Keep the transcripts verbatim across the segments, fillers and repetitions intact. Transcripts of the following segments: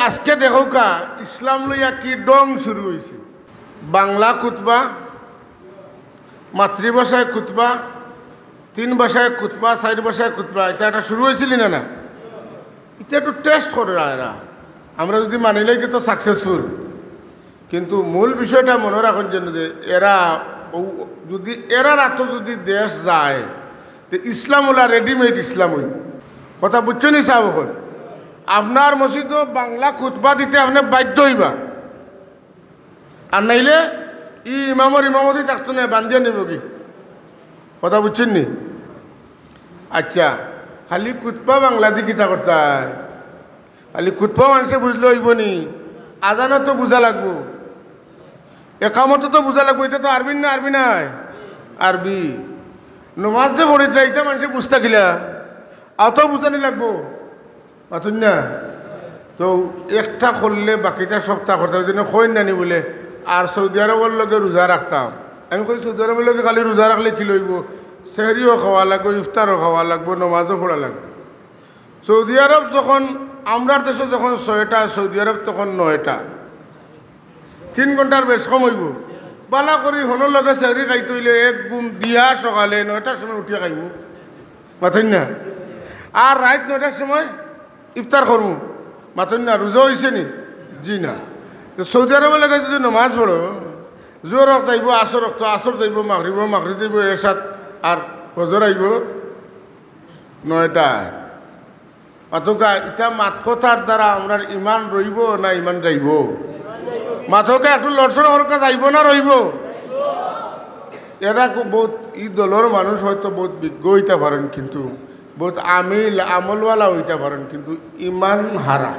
আজকে দেখউক্কা, ইসলাম লইয়া কি ঢং শুরু অইছে। বাংলা খুতবা, মাতৃভাষায় খুতবা, তিন ভাষায় খুতবা, চাইর ভাষায় খুতবা, ইটা একটা শুরু অইছিল না, না? ইটা একটু টেস্ট কররা এরা। আমরা যুদি মানিলাই, ইটা তো সাকসেসফুল। কিন্তু মূল বিষয়টা মনো রাখইন যেন যে এরা, অউ, যুদি এরার আতো যুদি দেশ যায়, তে ইসলাম অলা রেডিমেড ইসলাম অইবো। কথা বুঝছইন নি সাব অকল? আপনার মসজিদো বাংলা খুতবা দিতে আপনে বাধ্য অইবা, আর নাইলে ই ইমামর ইমামতি থাকতো নায়, বান্দিয়া নিবোগি। কথা বুঝছইন নি? আচ্ছা, খালি খুতবা বাংলাদি কিতা করতায়? খালি খুতবা মানষে বুঝলে অইবো নি? আজানো তো বুঝা লাগবো, একামতো তো বুঝা লাগবো। ইটা তো আরবি না, আরবি নায়? আরবি। নমাজ যে পড়িতরা, ইটা মানষে বুঝতা কিলা? অতাও বুঝানি লাগবো। মাতইন না? তো একটা করলে বাকিটা সবতা করতা অয়। অউ দিনে কইন না নি বুলে, আর সৌদি আরবর লগে রোজা রাখতাম। আমি কই, সৌদি আরবর লগে খালি রোজা রাখলে কিলা অইবো? সেহরিও খাওয়া লাগবো, ইফতারও খাওয়া লাগবো, নমাজও পড়া লাগবো। সৌদি আরব যখন, আমরার দেশো যখন ছয়টা, সৌদি আরব তখন নয়টা, তিন ঘন্টার বেশ কম অইবো। বালা করি হনর লগে সেহরি খাইতে অইলে এক ঘুম দিয়া সকালে নয়টার সময় উঠিয়া খাইমু, মাতইন না? আর রাইত নয়টার সময় ইফতার করমু, মাতইন না? রোজা অইছে নি? জি না। তো সৌদি আরবর লগে যুদি নমাজ পড়ো, জোহর অক্ত আইবো, আসর অক্ত, আসর যাইবো, মাগরিব, মাগরিব যাইবো, এশাত, আর ফজর আইবো নয়টায়। মাতউক্কা, ইতা মাত কথার দ্বারা আমরার ইমান রইবো না ইমান যাইবো? মাতউক্কা, একটু লড়চড় করউক্কা, যাইবো না রইবো? এরা খুব বউত, ই দলর মানুষ হয়তো বউত বিজ্ঞ অইতা পারইন, কিন্তু বউত আমিল, আমলওয়ালা অইতা পারইন, কিন্তু ইমান হারা।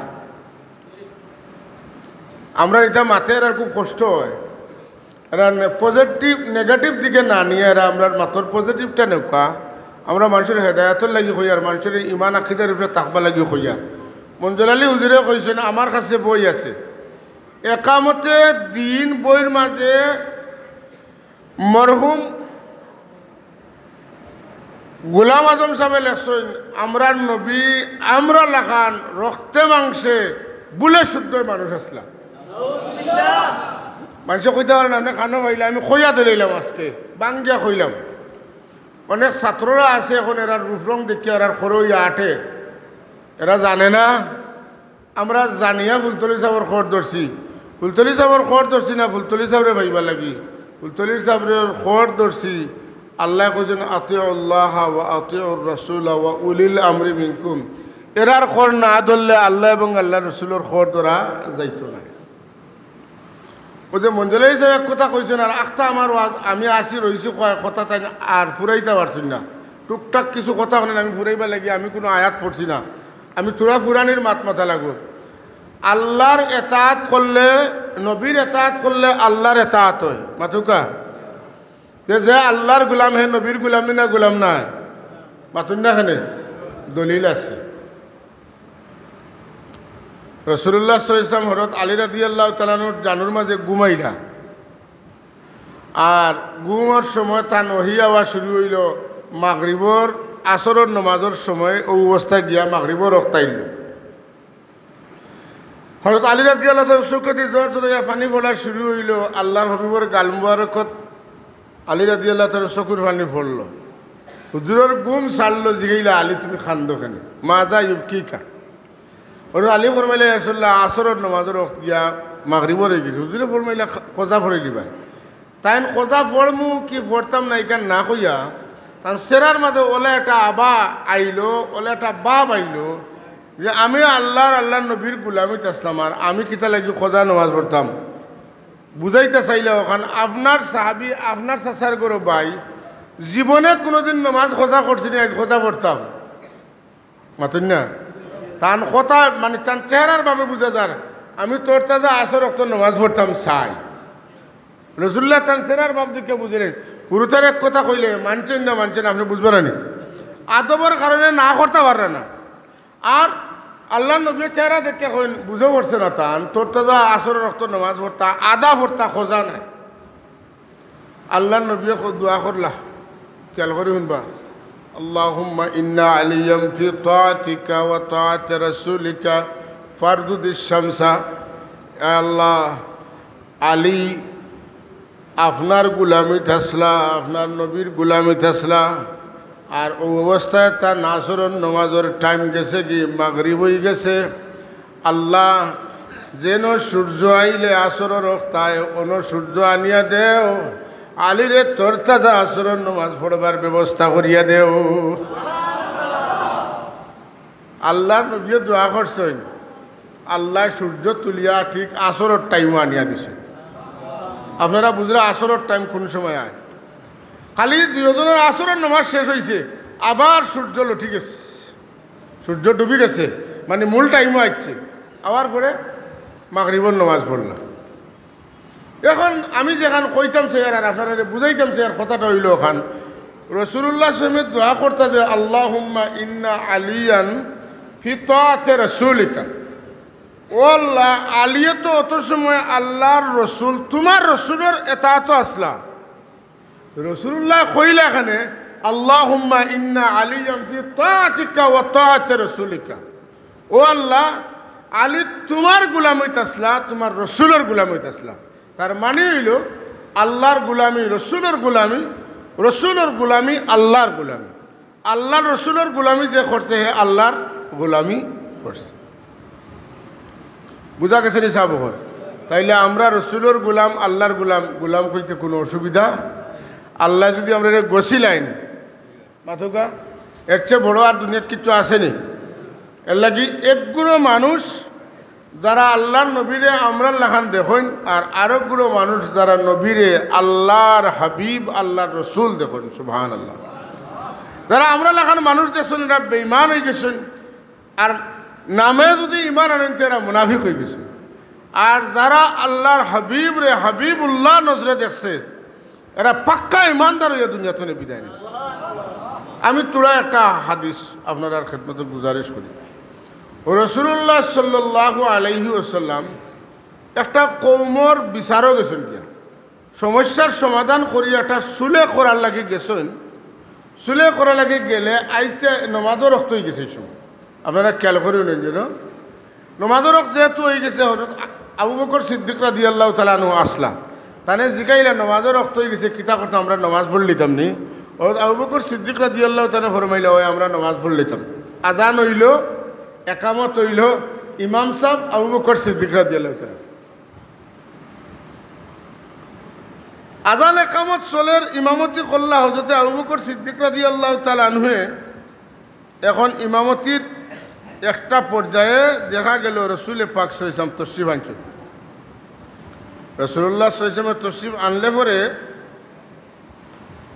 আমরার ইতা মাতে এরার খুব কষ্ট অয়। এরা নে-, পজিটিভ, নেগেটিভ দিকে না নিয়া এরা আমরার মাতর পজিটিভটা নেউক্কা। আমরা মানষর হেদায়াতর লাগি কইয়ার, মানষর ইমান আকিদার উপরে থাকবার লাগি কইয়ার। মঞ্জুর আলী হুজুরে কইছইন, আমার কাছে বই আছে, একামতে দিন বইর মাঝে মরহুম গোলাম আজম সাবে লেখছইন, আমরার নবী আমরার লাখান রক্তে মাংসে বুলে শুদ্ধ মানুষ আছলা। মানষে কইতা পারে না, আপনে কানো কইলা, আমি কইয়া দিলাইলাম আজকে, বাঙ্গিয়া কইলাম। অনেক ছাত্ররা আছে অখন, এরার রূপরং দেখিয়া এরার খরো অইয়া আটে, এরা জানে না। আমরা জানিয়া ফুলতলি সাবর খর ধরছি। ফুলতলি সাবর খর ধরছি না, ফুলতলি সাবরে পাইবার লাগি। ফুলতলি সাবর খর ধরছি। আল্লায় কইছইন, "আতিউল্লাহা ওয়া আতিউর রাসূলা ওয়া উলিল আমরি মিনকুম।" এরার খর না ধরলে আল্লাহ এবং আল্লাহর রসুলর খর ধরা যাইতো নায়। অউ যে মঞ্জুর আলী সাবে এক কথা কইছইন, আর আখতা আমার ওয়াজ, আমি আছি রইছি কয় কথা তাইন আর ফুরাইতা পারছইন না। টুকটাক কিছু কথা কইন, আমি ফুরাইবার লাগি আমি কুনু আয়াত পড়ছি না, আমি থুড়া ফুরানির মাত মাতা লাগবো। আল্লাহর এতাআত করলে, নবীর এতাআত করলে আল্লাহর এতাআত অয়। মাতউক্কা, তে যে আল্লাহর গোলাম, হে নবীর গোলাম নি না গোলাম নায়? মাতইন না কেনে? দলিল আছে। রাসূলুল্লাহ সাল্লাল্লাহু আলাইহি ওয়াসাল্লাম হযরত আলী রাদিয়াল্লাহু তাআলা আনহুর জানুর মাঝে ঘুমাইলা, আর ঘুমর সময় তান ওহী আওয়া শুরু অইলো, মাগরিবর, আসরর নমাজর সময় অউ অবস্থায় গিয়া মাগরিবর অক্ত আইলো। হযরত আলী রাদিয়াল্লাহু তাআলা চউখেদি জোর জোর অইয়া পানি পড়া শুরু অইলো। আল্লাহর হাবিবর গাল মুবারকত আলী রাদিয়াল্লাহু তাআলা চউখর পানি পড়লো। হুজুরর ঘুম ছাড়লো, জিগাইলা, "আলী, তুমি কান্দো কেনে? মাযা ইউবকিকা?" হযরত আলী ফরমাইলা, "ইয়া রাসূলুল্লাহ, আসরর নমাজর অক্ত গিয়া মাগরিবর অইগেছে।" হুজুরে ফরমাইলা, "কা-, কাজা পড়িলিবায়।" তাইন কাজা পড়মু কি পড়তাম না, ইখান না কইয়া, তান চেহারার মাঝে অলা একটা আভা আইলো, অলা একটা ভাব আইলো যে আমি আল্লাহর, আল্লাহর নবীর গোলামিত আছলাম, আর আমি কিতা লাগি কাজা নমাজ পড়তাম? বুঝাইতা চাইলা অখান, আপনার সাহাবী, আপনার চাচার ঘরর ভাই, জীবনে কুনুদিন নমাজ কাজা করছি নি, আইজ কাজা পড়তাম। মাতইন না? তান কথা, মানে, তান চেহারার ভাবে বুঝা যার, আমি তরতাজা আসর অক্ত নমাজ পড়তাম চাই। রাসূলুল্লাহ তান চেহারার ভাব দেখিয়া বুঝিলেন। হুরুতার এক কথা কইলে মানছইন না মানছইন না, আপনে বুঝবা না নি? আদবর কারণে না করতা পাররা না। আর আল্লাহর নবীর চেহারা দেখিয়া কইন, বুঝা পড়ছে না তান, তরতাজা আসরর অক্ত নমাজ পড়তা, আধা পড়তা, কাজা নায়। আল্লাহর নবীয়ে ক-, দোয়া করলা, খেয়াল করি হুনবা, "আল্লাহুম্মা ইন্না আলিয়াম ফি তাআতিকা ওয়া তাআতি রাসূলিকা ফারদুদিস শামসা, এ আল্লাহ, আলী আপনার গুলামিত আছলা, আপনার নবীর গুলামিত আছলা, আর অউ অবস্থায় তান আসরর নমাজর টাইম গেছেগি, মাগরিব অইগেছে। আল্লাহ, যেন সূর্য আইলে আসরর অক্ত আয়, অনো সূর্য আনিয়া দেও, আলীরে তরতাজা আসরর নমাজ পড়বার ব্যবস্থা করিয়া দেও। আল্লার নবীয়ে দোয়া করছইন, আল্লায় সূর্য তুলিয়া ঠিক আসরর টাইমো আনিয়া দিছইন। আপনারা বুঝরা আসরর টাইম কুন সময় আয়? খালি দুইওজনর আসরর নমাজ শেষ অইছে, আবার সূর্য লটি গেছে, সূর্য ডুবি গেছে, মানে মূল টাইমো আইছে। আবার পরে মাগরিবর নমাজ পড়লা। এখন আমি যেখান কইতাম চাইয়ার আর আপনারারে বুঝাইতাম চাইয়ার কথাটা অইলো অখান, রাসূলুল্লাহ সাল্লাল্লাহু আলাইহি ওয়াসাল্লামে দোয়া করতা যে, "আল্লাহুম্মা ইন্না আলিয়ান ফি তাআতি রাসূলিকা।" ও আল্লাহ, আলিয়ে তো অত সময় আল্লার রসুল, তুমার রসুলর এতাআতো আছলা। রাসূলুল্লায় কইলা অখানে, "আল্লাহুম্মা ইন্না আলিয়ান ফি তাআতিকা ওয়া তাআতি রাসূলিকা।" ও আল্লাহ, আলী তুমার গুলামিত আছলা, তুমার রসুলর গুলামিত আছলা। তার মানে অইলো, আল্লার গুলামি রসুলর গুলামি, রসুলর গুলামি আল্লার গুলামি। আল্লার রসুলর গুলামি যে করছে, হে আল্লার গুলামি করছে। বুঝা গেছে নি সাব অকল? তাইলে আমরা রসুলর গুলাম, আল্লার গুলাম, গুলাম কইতে কুনু অসুবিধা? আল্লায় যুদি আমরারে গছিলাইন, মাতউক্কা, এর চেয়ে বড় আর দুনিয়াত কিচ্ছু আছে নি? এরলাগি একগুলো মানুষ যারা আল্লার নবীরে আমরার লাখান দেখইন, আর আরকগুলো মানুষ যারা নবীরে আল্লার হাবিব, আল্লার রসুল দেখইন। সুবহানাল্লাহ। যারা আমরার লাখান মানুষ দেখছইন, এরা বেঈমান অইগেছইন। আর নামে যুদি ঈমান আনইন, তে এরা মুনাফিক অইগেছইন। আর যারা আল্লার হাবিবরে হাবিবুল্লাহ নজরে দেখছে, এরা পাক্কা ঈমানদার অইয়া দুনিয়া থনে বিদায় নিছে। আমি থুড়া একটা হাদিস আপনারার খেদমতো গুজারিশ করি। রাসূলুল্লাহ সাল্লাল্লাহু আলাইহি ওয়াসাল্লাম একটা কওমর বিচারো গেছইন গিয়া, সমস্যার সমাধান করি একটা সুলে করার লাগি গেছইন। সুলে করার লাগি গেলে আইতে নমাজর অক্ত অইগেছে এই সময়। আপনারা খেয়াল করি হুনইন যেন, নমাজর অক্ত যেহেতু অইগেছে, হযরত আ-, আবু বকর সিদ্দিক রাদিয়াল্লাহু তাআলা আনহু আছলা। তানে জিগাইলা, "নমাজর অক্ত অইগেছে, কিতা করতাম, আমরা নমাজ পড়লিতাম নি?" হযরত আবু বকর সিদ্দিক রাদিয়াল্লাহু তাআলা ফরমাইলা, "অয় আমরা নমাজ পড়লিতাম।" আজান অইলো, একামত অইলো, ইমাম সাব আবু বকর সিদ্দিক রাদিয়াল্লাহু তাআলা। আজান একামত চলের, ইমামতি করলা হযরতে আবু বকর সিদ্দিক রাদিয়াল্লাহু তাআলা আনহুয়ে। এখন ইমামতির একটা পর্যায়ে দেখা গেল রসুলে পাক সাল্লাল্লাহু আলাইহি ওয়াসাল্লাম তশরিফ আনছইন। রাসূলুল্লাহ সাল্লাল্লাহু আলাইহি ওয়াসাল্লাম তশরিফ আনলে পরে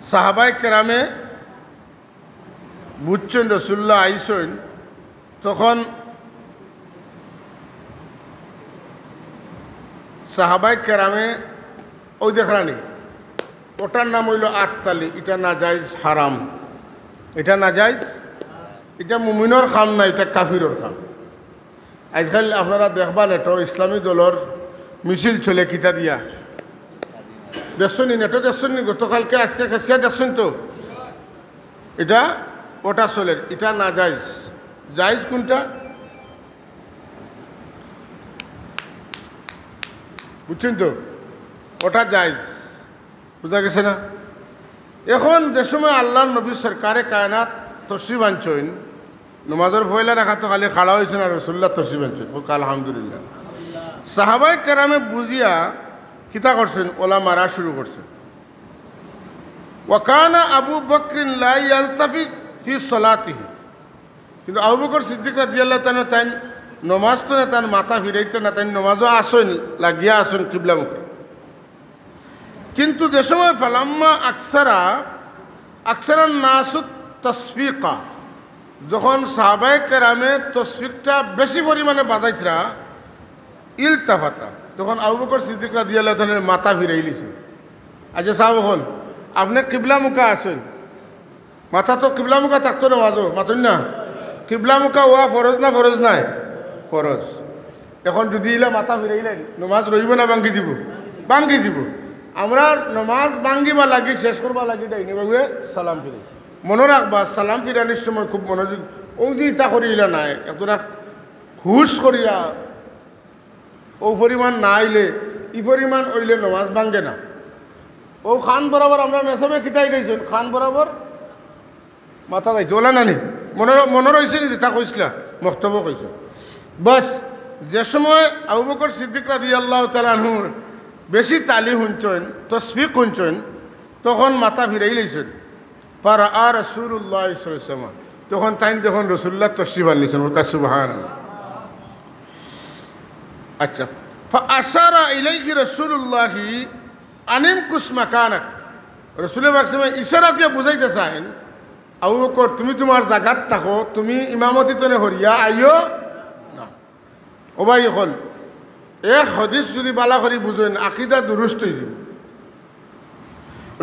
সাহাবায়ে কেরামে বুঝছইন রাসূলুল্লাহ আইছইন, তখন সাহাবায়ে কেরামে অউ দেখরা নি, অটার নাম অইলো আততালি, ইটা নাজাইজ, হারাম, ইটা নাজাইজ, ইটা মুমিনর কাম না, ইটা কাফিরর কাম। আইজকাইল আপনারা দেখবা নেটো ইসলামী দলর মিছিল চলে কিতা দিয়া, দেখছইন নি? নেটো দেখছইন নি? গতকালকে আইজকে কেসিয়া দেখছইন তো? ইটা অটা চলের, ইটা নাজাইজ। জাইজ কুনটা? বুঝছইন তো? অটা জাইজ। বুঝা গেছে না? এখন যে সময় আল্লার নবী সরকারে কায়নাত তশরিফ আনছইন, নমাজর পয়লা রাকাতো খালি খাড়া অইছইন আর রাসূলুল্লাহ তশরিফ আনছইন। কউক্কা আলহামদুলিল্লাহ। সাহাবায়ে কেরামে বুঝিয়া কিতা করছইন? অলা মারা শুরু করছইন। "ওয়া কানা আবু বকরিন লা ইয়ালতাফিত ফি সলাতিহি।" কিন্তু আবু বকর সিদ্দিক রাদিয়াল্লাহু তাআলা আনহু তাইন নমাজ থনে তান মাথা ফিরাইতা না, তাইন নমাজো আছইন, লাগিয়া আছইন কিবলামুখা। কিন্তু যে সময় ফালাম্মা আকসারা, আকসারান নাসু তাসফিকা, যখন সাহাবায়ে কেরামে তসফিকটা বেশি পরিমাণে বাজাইতরা, ইলতাফাতা, তখন আবু বকর সিদ্দিক রাদিয়াল্লাহু তাআলা আনহুর মাথা ফিরাইলিছে। আচ্ছা সাব অকল, আপনে কিবলামুখা আছইন, মাথা তো কিবলামুখা থাকতো নমাজো, মাতইন না? কিবলামুখা অওয়া ফরজ না ফরজ নায়? ফরজ। এখন যুদি ইলা মাথা ফিরাইলাইন, নমাজ রইবো না ভাঙ্গি যিবো? ভাঙ্গি যিবো। আমরা নমাজ ভাঙ্গিবার লাগি, শেষ করবার লাগি ডাইনে বাউয়ে সালাম ফিরাই। মনো রাখবা, সালাম ফিরানির সময় খুব মনোযোগ, অউ যে ইতা করি ইলা নায়, একটু রাখ, হুশ করিয়া অউ পরিমাণ না আইলে, ই পরিমাণ অইলে নমাজ ভাঙ্গে না। অউ কান বরাবর আমরার মেসাবে কিতা হিকাইছইন, কান বরাবর মাথা যাইতো, অলা নানি? মনো, মনো রইছে নি যেতা কইছলা? মক্তবো কইছো। বাস, যে সময় আবু বকর সিদ্দিক রাদিয়াল্লাহু তাআলা আনহুর বেশি তালি হুনছইন, তসফিক হুনছইন, তখন মাথা ফিরাই লইছইন। ফারাআ রাসূলুল্লাহ সাল্লাল্লাহু আলাইহি ওয়াসাল্লাম। তখন তাইন দেখইন রাসূলুল্লাহ তশরিফ আনলিছইন। বলকা সুবহানাল্লাহ। আচ্ছা, ফাআশারা ইলাইহি রাসূলুল্লাহি আনিমকুস মাকানাক। রাসূলে পাক সাল্লাল্লাহু আলাইহি ওয়াসাল্লাম ইশারা দিয়া বুঝাইতা চাইন, "আবু বকর, তুমি তুমার জাগাত থাকো, তুমি ইমামতি তনে হরিয়া আইও না।" ও ভাই অকল, এক হাদিস যুদি বালা করি বুঝইন, আকিদা দুরুস্ত অইযিবো।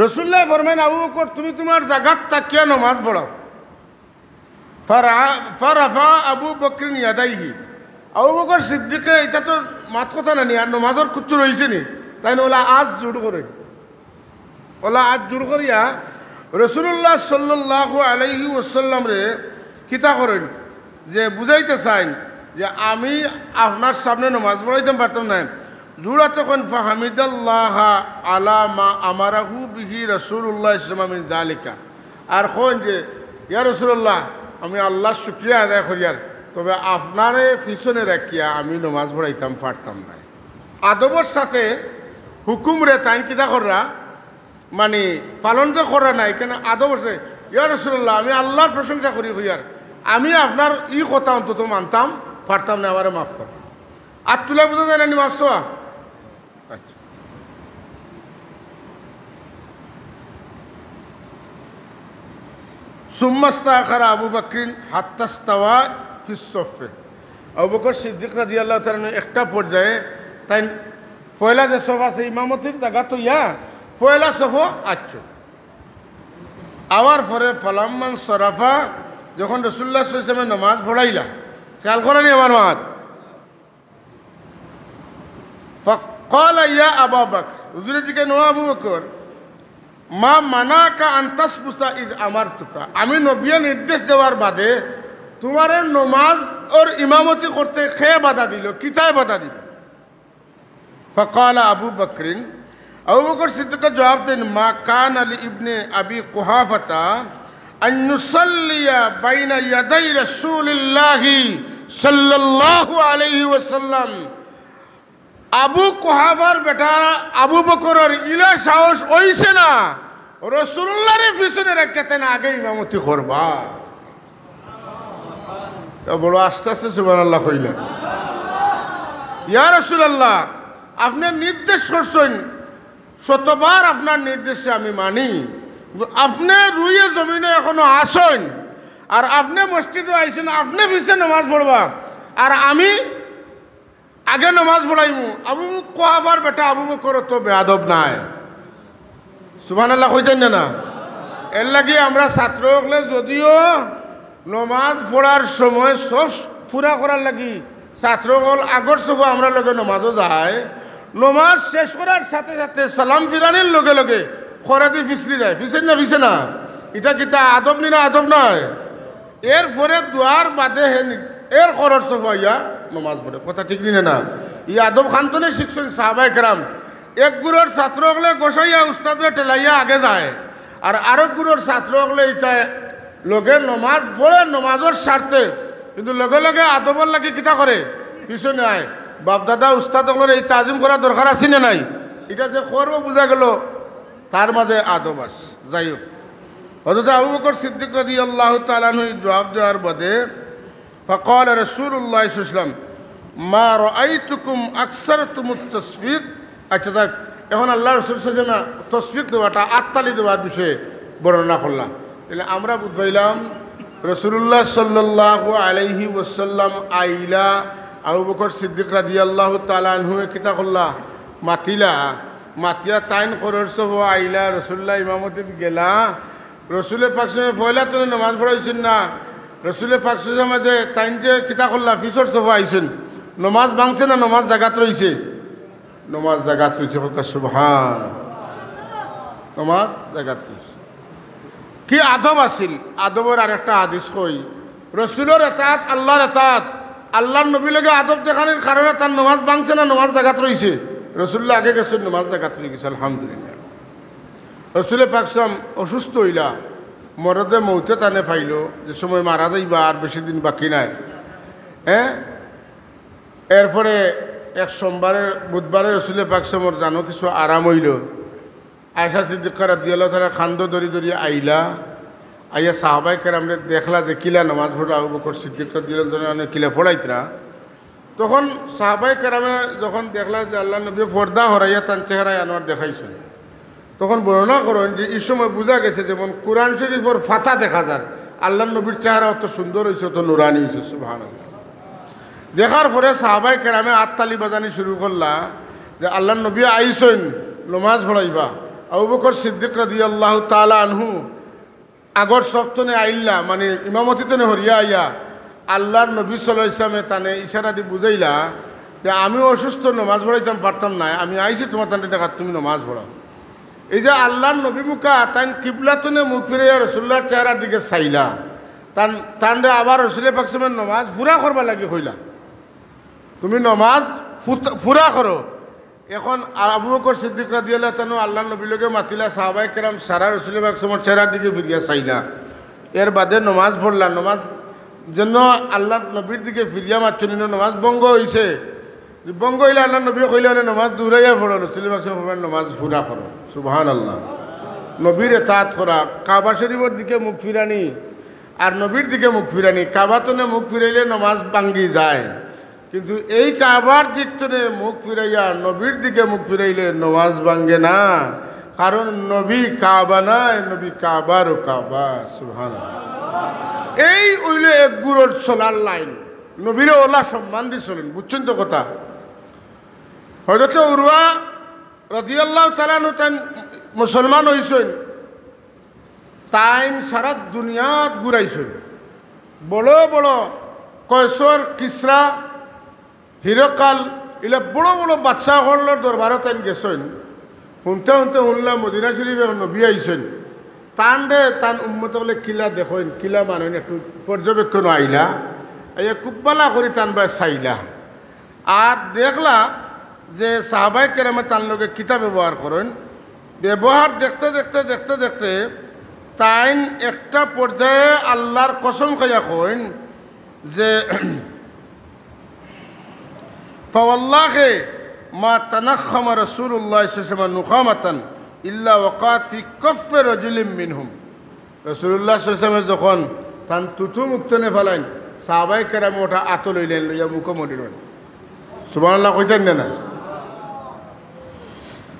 রাসূলুল্লায় ফরমাইন, "আবু বকর, তুমি তুমার জাগাত থাকিয়া নমাজ পড়াও।" ফারা-, ফারাফা আবু বকরিন ইয়াদাইহি। আবু বকর সিদ্দিকে, ইতা তো মাত কথা নানি, আর নমাজর কুচ্ছু রইছে নি, তাইন অলা আত জুড় করইন। অলা আত জুড় করিয়া রাসূলুল্লাহ সাল্লাল্লাহু আলাইহি ওয়াসাল্লামরে কিতা করইন, যে বুঝাইতা চাইন যে আমি আপনার সামনে নমাজ পড়াইতাম পারতাম নায়। জুড় আতে কইন, "ফাহামিদাল্লাহা আলা মা আমারাহু বিহি রাসূলুল্লাহ সাল্লাল্লাহু আলাইহি ওয়াসাল্লাম মিন যালিকা।" আর কইন যে, "ইয়া রাসূলুল্লাহ, আমি আল্লাহর শুকরিয়া আদায় করিয়ার, তবে আপনারে পিছনে রাখিয়া আমি নমাজ পড়াইতাম পারতাম নায়।" আদবর সাথে হুকুমরে তাইন কিতা কররা, মানি, পালন তো কররা নায়, কেনে আদবর সাথে, "ইয়া রাসূলুল্লাহ, আমি আল্লাহর প্রশংসা করি কইয়ার, আমি আপনার ই কথা অন্তত মানতাম পারতাম নায়, আমারে মাফ কর।" আত তুলা বুঝা যায় না নি মাফ চাওয়া? আচ্ছা। সুম্মা ইস্তাখারা আবু বকরিন হাত্তা ইস্তাওয়া ফিস সফে। আবু বকর সিদ্দিক রাদিয়াল্লাহু তাআলা আনহু একটা পর্যায়ে তাইন পয়লা যে সফ আছে ইমামতির জাগা তো ইয়া পয়লা সফো আইছইন। আওয়ার পরে ফালাম্মান সরাফা, যখন রাসূলুল্লাহ সাল্লাল্লাহু আলাইহি ওয়াসাল্লামে নমাজ পড়াইলা, খেয়াল করইন নি আমার মাত, ফাকালা ইয়া আবা বকর, হুজুরে জিকাইন, "ও আবু বকর, মা মানাকা আন তাসবুতা ইজ আমারতুকা, আমি নবিয়ে নির্দেশ দেওয়ার বাদে তুমারে নমাজর ইমামতি করতে কে বাধা দিল, কিতায় বাধা দিল?" ফাকালা আবু বকরিন, আবু বকর সিদ্দিকে জবাব দেইন, "মা কানা লি ইবনে আবি কুহাফাতা আন ইউসাল্লিয়া বাইনা ইয়াদাই রাসূলিল্লাহি সাল্লাল্লাহু আলাইহি ওয়াসাল্লাম।" আবু কুহাফার বেটা আবু বকরর ইলা সাহস অইছে না, রাসূলুল্লাহরে পিছনে রাখিয়া তাইন আগে ইমামতি করবা। তা বড় আস্তে আস্তে সুবহানাল্লাহ কইলা। ইয়া রাসূলুল্লাহ, আপনে নির্দেশ করছইন, শতবার আপনার নির্দেশে আমি মানি, কিন্তু আপনে রুয়ে জমিনে এখনো আছইন, আর আপনে মসজিদো আইছইন, আপনে পিছে নমাজ পড়বা, আর আমি আগে নমাজ পড়াইমু। আবু কুহাফার বেটা আবু বকর তো বেয়াদব নায়। সুবহানাল্লাহ কইতাইন না, না? এর লাগি আমরা ছাত্র অকলে যদিও নমাজ পড়ার সময় সফ পুরা করার লাগি ছাত্র অকল আগর সফো আমরার লগে নমাজো যায়, নমাজ শেষ করার সাথে সাথে সালাম ফিরানির লগে লগে খরেদি ফিছলি যায়, ফিছইন না, ফিছে না? ইটা কিতা আদব নি না, আদব নায়? এর পরে দোয়ার বাদে হে নি-, এর খরর সফো আইয়া নমাজ পড়ে। কথা ঠিক নি না, না? ই আদব খান তনে শিখছইন সাহাবায়ে কেরাম। এক গুরুর ছাত্র অকলে গোসাইয়া উস্তাদরে ঠেলাইয়া আগে যায়, আর আরক গুরুর ছাত্র অকলে ইতায় লগে নমাজ পড়ে নমাজর স্বার্থে, কিন্তু লগে লগে আদবর লাগি কিতা করে? পিছনে আয়। বাপদাদা উস্তাদ অকলরে ই তাজিম করার দরকার আছে না নাই? ইটা যে করবো বুঝা গেল, তার মাঝে আদব আছে। যাই হোক, হযরত আবু বকর সিদ্দিক রাদিয়াল্লাহু তাআলা আনহু জবাব দেওয়ার বাদে, ফাকালা রাসূলুল্লাহ সাল্লাল্লাহু আলাইহি ওয়াসাল্লাম, "মা রাআইতুকুম আকসারতুমুত তাসফিক।" আচ্ছা, যাক, এখন আল্লাহ রসুল সাল্লাল্লাহু আলাইহি ওয়াসাল্লাম তসফিক দেওয়াটা, আত্তালি দেওয়ার বিষয়ে বর্ণনা করলা। তাহলে আমরা বুঝ পাইলাম, রাসূলুল্লাহ সাল্লাল্লাহু আলাইহি ওয়াসাল্লাম আইলা, আবু বকর সিদ্দিক রাদিয়াল্লাহু তাআলা আনহু কিতা করলা? মাতিলা, মাতিয়া তাইন খরর সফো আইলা, রাসূলুল্লাহ ইমামতিত গেলা। রাসূলে পাক সাল্লাল্লাহু আলাইহি ওয়াসাল্লাম পয়লা তনে নামাজ পড়াইছইন না। রাসূলে পাক সাল্লাল্লাহু আলাইহি ওয়াসাল্লাম যে তাইন যে কিতা করলা, পিছর সফো আইছইন। নামাজ ভাঙছে না, নামাজ জাগাত রইছে? নামাজ জাগাত রইছে, কউক্কা সুবহান। নামাজ জাগাত রইছে। কি আদব আছিল? আদবর আরেকটা হাদিস কই, রসুলর এতাত, আল্লাহর এতাত, আল্লাহর নবীর লগে আদব দেখানির কারণে তার নমাজ ভাঙছে না, নমাজ জাগাত রইছে? রসুল্লাহ আগে গেছইন, নমাজ জাগাত রই গেছে, আলহামদুলিল্লাহ। রসুলে পাক সাল্লাম অসুস্থ অইলা, মরদে মৌতে তানে পাইল, যে সময় মারা যাইবা, আর বেশি দিন বাকি নাই। হ্যাঁ, এরপরে এক সোমবারে, বুধবারে রসুলে পাক সাল্লামর জানো কিছু আরাম অইল। আয়েশা সিদ্দিকা রাদিয়াল্লাহু তাআলা কান্দো ধরি ধরি আইলা, আইয়া সাহাবায়ে কেরামরে দেখলা যে কিলা নমাজ পড়া, আবু বকর সিদ্দিক রাদিয়াল্লাহু তাআলা আনহু কিলা পড়াইতরা। তখন সাহাবায়ে কেরামে যখন দেখলা যে আল্লাহর নবী পর্দা হরাইয়া তান চেহারায় আনোয়ার দেখাইছইন, তখন বর্ণনা করইন যে এই সময় বুঝা গেছে যেমন কোরআন শরীফর পাতা দেখা যার, আল্লাহর নবীর চেহারা অত সুন্দর অইছে, অত নুরানি অইছে। সুবহানাল্লাহ। দেখার পরে সাহাবায়ে কেরামে আততালি বাজানি শুরু করলা যে আল্লাহর নবী আইছইন, নমাজ পড়াইবা। আবু বকর সিদ্দিক রাদিয়াল্লাহু তাআলা আনহু আগর সফ তনে আইলা, মানে ইমামতি তনে হরিয়া আইয়া আল্লাহর নবী সাল্লাল্লাহু আলাইহি ওয়াসাল্লামে তানে ইশারা দি বুঝাইলা যে আমি অসুস্থ, নমাজ পড়াইতাম পারতাম না, আমি আইছি তোমার তানরে ডাকাত, তুমি নমাজ পড়াও। এই যে আল্লাহর নবী মুখা তাইন কিবলা তনে মুখ ফিরাইয়া রসুল্লাহর চেহারার দিকে চাইলা, তান তানরে আবার রসুলে পাক সাল্লাল্লাহু আলাইহি ওয়াসাল্লামে নমাজ পুরা করবার লাগি কইলা, তুমি নমাজ ফুত- পুরা করো। এখন আবু বকর সিদ্দিক রাদিয়াল্লাহু তাআলা আনহু আল্লাহর নবীর লগে মাতিলা, সাহাবায়ে কেরাম সারা রসুলে পাক সাল্লাল্লাহু আলাইহি ওয়াসাল্লামর চেহারার দিকে ফিরিয়া চাইলা, এর বাদে নমাজ পড়লা, নমাজ যেন আল্লাহর নবীর দিকে ফিরিয়া মাতছইন, নমাজ ভঙ্গ অইছে। ভঙ্গ অইলে আল্লাহর নবী কইলা, "অনে নমাজ দুহরাইয়া পড়ো, রসুলে পাক সাল্লাল্লাহু আলাইহি ওয়াসাল্লামে ফরমাইন নমাজ পুরা করো।" সুবহানাল্লাহ। নবীর এতাআত করা, কাবা শরীফর দিকে মুখ ফিরানি, আর নবীর দিকে মুখ ফিরানি। কাবা তনে মুখ ফিরাইলে নমাজ ভাঙ্গি যায়, কিন্তু এই কাবার দিক তনে মুখ ফিরাইয়া নবীর দিকে মুখ ফিরাইলে নমাজ ভাঙ্গে না, কারণ নবী কাবা নায়, নবী কাবারও কাবা। সুবহানাল্লাহ। এই অইল এক গুরুর চলার লাইন। নবীরে অলা সম্মান দি চলেন, বুঝছইন তো কথা? হযরতে উরওয়া রাদিয়াল্লাহু তাআলা আনহু তাইন মুসলমান অইছইন, তাইন সারা দুনিয়াত ঘুরাইছইন, বড় বড় কয়সর, কিসরা, হিরকাল, ইলা বড় বড় বাদশা অকলর দরবারো তাইন গেছইন। হুনতে হুনতে হুনলা মদিনা শরীফো নবী আইছইন, তানরে তান উম্মত অকলে কিলা দেখইন, কিলা মানইন, একটু পর্যবেক্ষণ আইলা, আইয়া খুব ভালা করি তান বায় চাইলা। আর দেখলা যে সাহাবায়ে কেরামে তান লগে কিতা ব্যবহার করইন। ব্যবহার দেখতে দেখতে দেখতে দেখতে তাইন একটা পর্যায়ে আল্লাহর কসম খাইয়া কইন যে, "ফাওয়াল্লাহি মা তানাখখামা রাসূলুল্লাহ সাল্লাল্লাহু আলাইহি ওয়াসাল্লাম নুখামাতান ইল্লা ওয়াকাত ফি কাফফি রাজুলিম মিনহুম।" রাসূলুল্লাহ সাল্লাল্লাহু আলাইহি ওয়াসাল্লামে যখন তান থুথু মুখ তনে ফালাইন, সাহাবায়ে কেরামে ওটা আতো লইলেন, লইয়া মুখো মরিলেন। সুবহানাল্লাহ কইতেন না, না?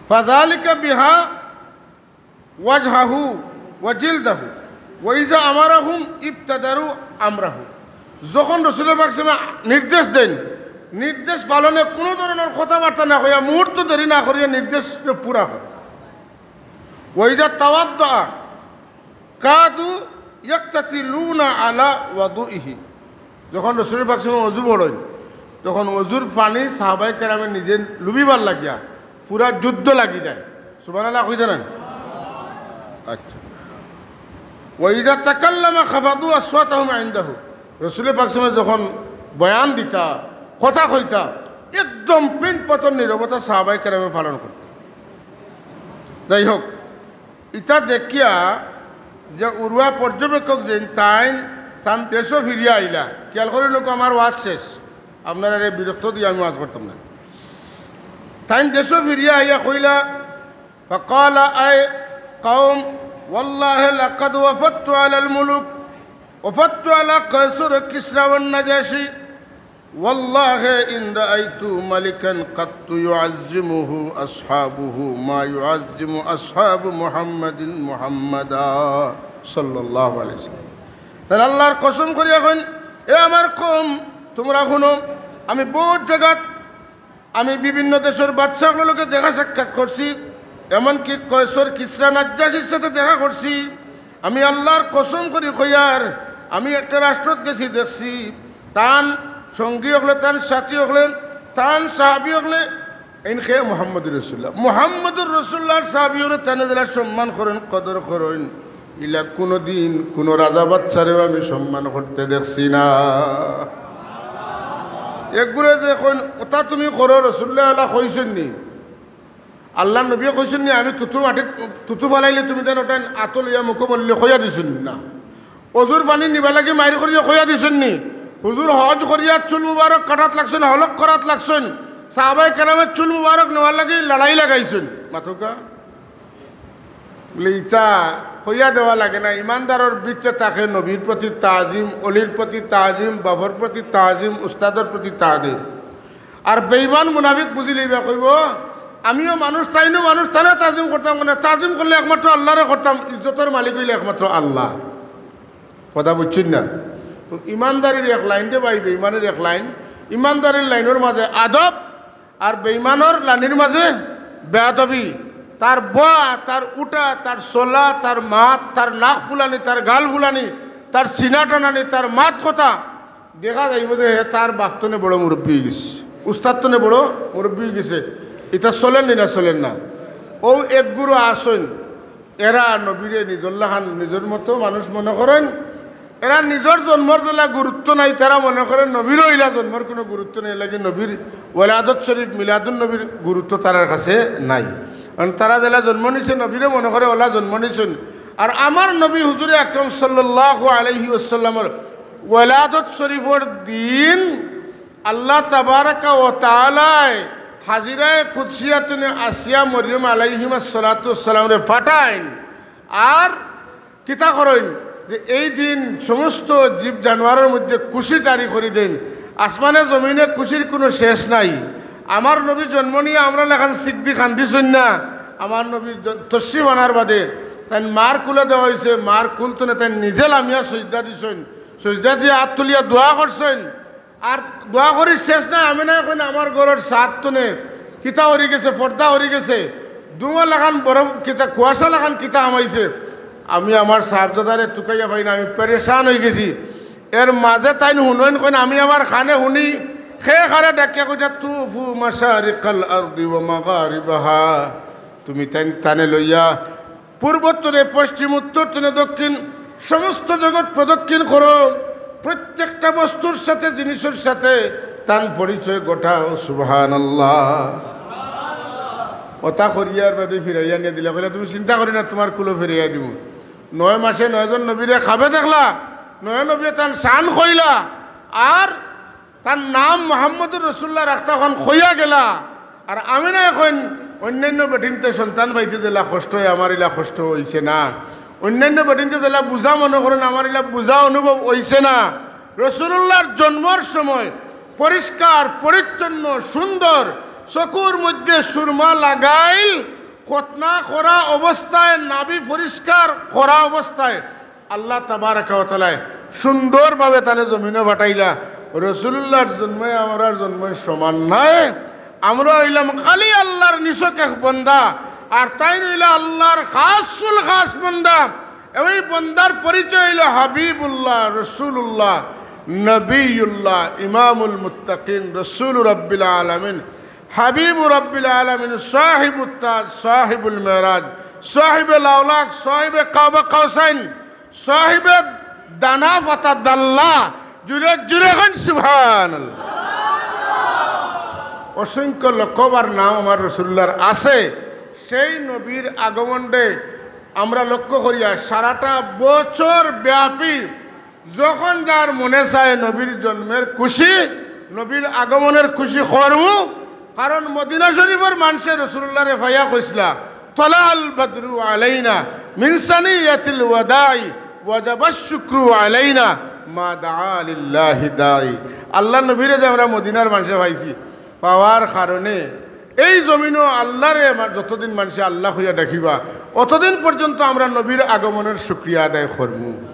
ফাযালিকা বিহা ওয়াজহাহু ওয়া জিলদাহু ওয়া ইযা আমারাহুম ইবতাদারু আমরাহু। যখন রসুল পাক সাল্লাল্লাহু আলাইহি ওয়াসাল্লাম নির্দেশ দেন, নির্দেশ পালনে কোনো ধরনের কথাবার্তা না কইয়া, মুহূর্ত দেরি না করিয়া নির্দেশ পুরা করে। ওয়া ইযা তাওয়াদ্দা কাদু ইয়াকতাতিলুনা আলা ওয়াদুইহি। যখন রসুল পাক সাল্লাল্লাহু আলাইহি ওয়াসাল্লাম অজু পড়ইন, তখন অজুর পানি সাহাবায়ে কেরামে নিজে লুবিবার লাগিয়া পুরা যুদ্ধ লাগি যায়। সুবহানাল্লাহ কইতা না? আচ্ছা। ওয়া ইযা তাকাল্লামা খাফাদু আসওয়াতাহুম ইনদাহু। রসুল পাক সাল্লাল্লাহু আলাইহি ওয়াসাল্লাম যখন বয়ান দিতা, কথা কইতা, একদম পিন পাথর নীরবতা সাহাবায়ে কেরামে পালন করতা। যাই হোক, ইটা দেখিয়া যে উরওয়া পর্যবেক্ষক যেইন তাইন তান দেশো ফিরিয়া আইলা। খেয়াল করি লোক, আমার ওয়াজ শেষ, আপনারারে বিরক্ত দিয়া আমি ওয়াজ করতাম না। তাইন দেশো ফিরিয়া আইয়া কইলা, ফাকালা, আয় কওম, ওয়াল্লাহি লাকাদ ওয়াফাদতু আলাল মুলুক, ওয়াফাদতু আলা কায়সার কিসরা ওয়ান নাজাশি। والله إن رأيت ملكا قط يعظمه أصحابه ما يعظم أصحاب محمد محمدا صلى الله عليه وسلم। তাইন আল্লাহর কসম করিয়া কইন, এ আমার কওম, তুমরা হুনো, আমি বউত জাগাত, আমি বিভিন্ন দেশর বাদশা অকলর লগে দেখা সাক্ষাৎ করছি, এমনকি কয়সর কিসরা নাজ্জাশির সাথে দেখা করছি। আমি আল্লাহর কসম করি কইয়ার, আমি একটা রাষ্ট্রত গেছি, দেখছি, তান সঙ্গী অকলে, তান সাথী অকলে, তান সাহাবী অকলে, এইন কে মুহাম্মদুর রাসূলুল্লাহ, মুহাম্মদুর রাসূলুল্লাহর সাহাবী অকলে তানে যেলা সম্মান করইন, কদর করইন, ইলা কুনুদিন কুনু রাজা বাদশারেও আমি সম্মান করতে দেখছি না। একগুরে যে কইন, "ওটা তুমি করো, রসুল্লাহ আলা কইছইন নি? আল্লাহর নবীয়ে কইছইন নি, আমি থুতু মাটিত, থুতু ফালাইলে তুমি যেন ওটা আতো লইয়া মুখো মল্লে কইয়া দিছইন নি না? অজুর পানি নিবা লাগি মাইর করিয়া কইয়া দিছইন নি? হুজুর হজ করিয়া চুল মুবারক কাটাত লাগছইন, হলক করাত লাগছইন, সাহাবায়ে কেরামের চুল মুবারক নেওয়ার লাগি লড়াই লাগাইছইন।" মাতউক্কা। বলে, "ইটা কইয়া দেওয়া লাগে না, ইমানদারর ভিতরে থাকে নবীর প্রতি তাজিম, অলির প্রতি তাজিম, বাফর প্রতি তাজিম, উস্তাদর প্রতি তাজিম।" আর বেঈমান মুনাফিক বুঝি লইবা, কইবো, "আমিও মানুষ, তাইনও মানুষ, তারা তাজিম করতাম কেনে? তাজিম করলে একমাত্র আল্লাহরে করতাম, ইজ্জতর মালিক অইলে একমাত্র আল্লাহ।" কথা বুঝছইন না? তো ইমানদারির এক লাইন রে ভাই, বেঈমানের এক লাইন। ইমানদারির লাইনর মাঝে আদব, আর বেঈমানর লাইনর মাঝে বেয়াদবি। তার বওয়া, তার উঠা, তার চলা, তার মাত, তার নাক ফুলানি, তার গাল ফুলানি, তার সিনা টানানি, তার মাত কথা, দেখা যাইবো যে হে তার বাপ তনে বড় মুরব্বি অইগেছে, উস্তাদ তনে বড় মুরব্বি অইগেছে। ইটা চলের নি না চলের না? অউ একগুরু আছইন, এরা নবীরে নিজর লাখান, নিজর মতো মানুষ মনে করইন। এরা নিজর জন্মর যেলা গুরুত্ব নাই, তারা মনে করইন নবীরও ইলা জন্মর কুনু গুরুত্ব নাই, লাগি নবীর ওলাদত শরীফ, মিলাদুন নবীর গুরুত্ব তারার কাছে নাই। কারণ তারা যেলা জন্ম নিছে, নবীরে মনে করে ওলা জন্ম নিছইন। আর আমার নবী হুজুরে আকরাম সাল্লাল্লাহু আলাইহি ওয়াসাল্লামর ওলাদত শরীফর দিন আল্লাহ তাবারাকা ওয়া তাআলায় হাজিরায়ে কুদসিয়াতুনে আসিয়া মরিয়ম আলাইহিমাস সালাতু ওয়াস সালামরে পাঠাইন। আর কিতা করইন যে এই দিন সমস্ত জীব জানোয়ারর মধ্যে খুশি জারি করি দেইন। আসমানে জমিনে খুশির কুনু শেষ নাই। আমার নবী জন্ম নিয়া আমরার লাখান চিক দি কান্দিছইন না। আমার নবী জ-, তশরিফ আনার বাদে তাইন মার কুলে দেওয়া অইছে, মার কুল তনে তাইন নিজে লামিয়া সইজদা দিছইন, সইজদা দিয়া আত তুলিয়া দোয়া করছইন। আর দোয়া করি শেষ নাই, আমিনায় কইন, "আমার ঘরর ছাদ তনে কিতা হরি গেছে, পর্দা হরি গেছে, ধুমা লাখান বড় কিতা, কুয়াশা লাখান কিতা হামাইছে।" আমি আমার সাহেবজাদারে তুকাইয়া পাই না, আমি পেরেশান অইগেছি। এর মাঝে তাইন হুনইন, কইন, "আমি আমার কানে হুনি, কে কারে ডাকিয়া কইতা, তুফু মাশারিকাল আরদি ওয়া মাগারিবাহা।" তুমি তাইন তানে লইয়া পূর্ব তনে পশ্চিম, উত্তর তনে দক্ষিণ, সমস্ত জগৎ প্রদক্ষিণ করো। প্রত্যেকটা বস্তুর সাথে, জিনিসর সাথে তান পরিচয় ঘটাও। সুবহানাল্লাহ। ওটা করিয়ার বাদে ফিরাইয়া নিয়া দিলা, কইলা, "তুমি চিন্তা করি না, তুমার কুলো ফিরাইয়া দিমু।" নয় মাসে নয়জন নবীরে খাবে দেখলা, নয় নবীয়ে তান শান কইলা, আর তান নাম মোহাম্মদুর রসুল্লাহ রাখতা অখন কইয়া গেলা। আর আমিনায় কইন, অইন্যাইন্য বেটিন্তে সন্তান পাইতে যেলা কষ্ট অয়, আমার ইলা কষ্ট অইছে না। অইন্যাইন্য বেটিন্তে যেলা বুঝা মনে করইন, আমার ইলা বুঝা অনুভব অইছে না। রসুলুল্লাহর জন্মর সময় পরিষ্কার, পরিচ্ছন্ন, সুন্দর, চকুর মধ্যে সুরমা লাগাইল, খতনা করা অবস্থায়, নাভি পরিষ্কার করা অবস্থায় আল্লাহ তাবারাকা ওয়া তাআলায় সুন্দরভাবে তানে জমিনো পাঠাইলা। রসুলুল্লাহর জন্মে আমরার জন্মে সমান নায়। আমরা অইলাম খালি আল্লাহর নিছক এক বন্দা, আর তাইন অইলা আল্লাহর খাসুল খাস বন্দা। এই বন্দার পরিচয় অইলো হাবিবুল্লাহ, রসুলুল্লাহ, নবিউল্লাহ, ইমামুল মুত্তাকিন, রসুল রাব্বিল আলামিন, হাবিবু রাব্বিল আলামিন, সাহিবুত তাজ, সাহিবুল মেরাজ, সাহিবে লাউলাক, সাহিবে কাবা কাউসাইন, সাহিবে দানা পাতা দাল্লা। জুরে জুরে কইন সুবহানাল্লাহ। অসংখ্য লকব আর নাম আমার রসুলুল্লাহর আছে। সেই নবীর আগমনরে আমরা লক্ষ্য করিয়া সারাটা বছর ব্যাপী যখন যার মনে চায় নবীর জন্মের খুশি, নবীর আগমনের খুশি করমু। কারণ মদিনা শরীফর মানষে রসুলুল্লাহরে পাইয়া কইছলা, "তালাআল বাদরু আলাইনা মিন সানিয়াতিল ওয়াদাই ওয়াজাবাশ শুকরু আলাইনা মা দাআ লিল্লাহি দাঈ।" আল্লাহর নবীরে যে আমরা মদিনার মানষে পাইছি, পাওয়ার কারণে এই জমিনো আল্লাহরে মা-, যতদিন মানষে আল্লাহ কইয়া ডাকিবা, অতদিন পর্যন্ত আমরা নবীর আগমনের শুকরিয়া আদায় করমু।